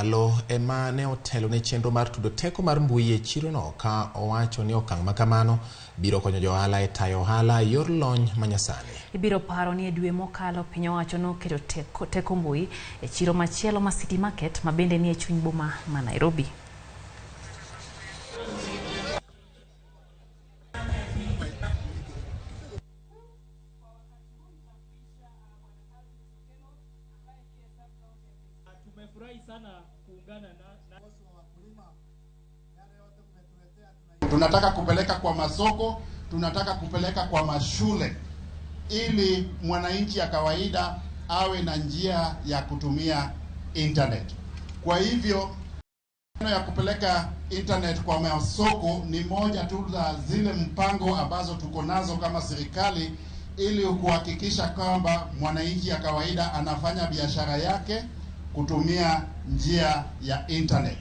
Owalo ema ne otelo ne chenro mar tudo teko mar mbui e chirono ka owacho ni okang' makamano biro konyo jo ohala e tayo ohala e yor lony manyasani. Ibiro paro ni e dwe mokalo piny owacho noketo teko mbui e chiro machielo ma City Market ma bende ni e chuny boma ma Nairobi. Tunataka kupeleka kwa masoko, tunataka kupeleka kwa mashule ili mwananchi ya kawaida awe na njia ya kutumia internet. Kwa hivyo ya kupeleka internet kwa masoko ni moja tu za zile mpango ambazo tuko nazo kama serikali ili kuhakikisha kwamba mwananchi ya kawaida anafanya biashara yake kutumia njia ya internet.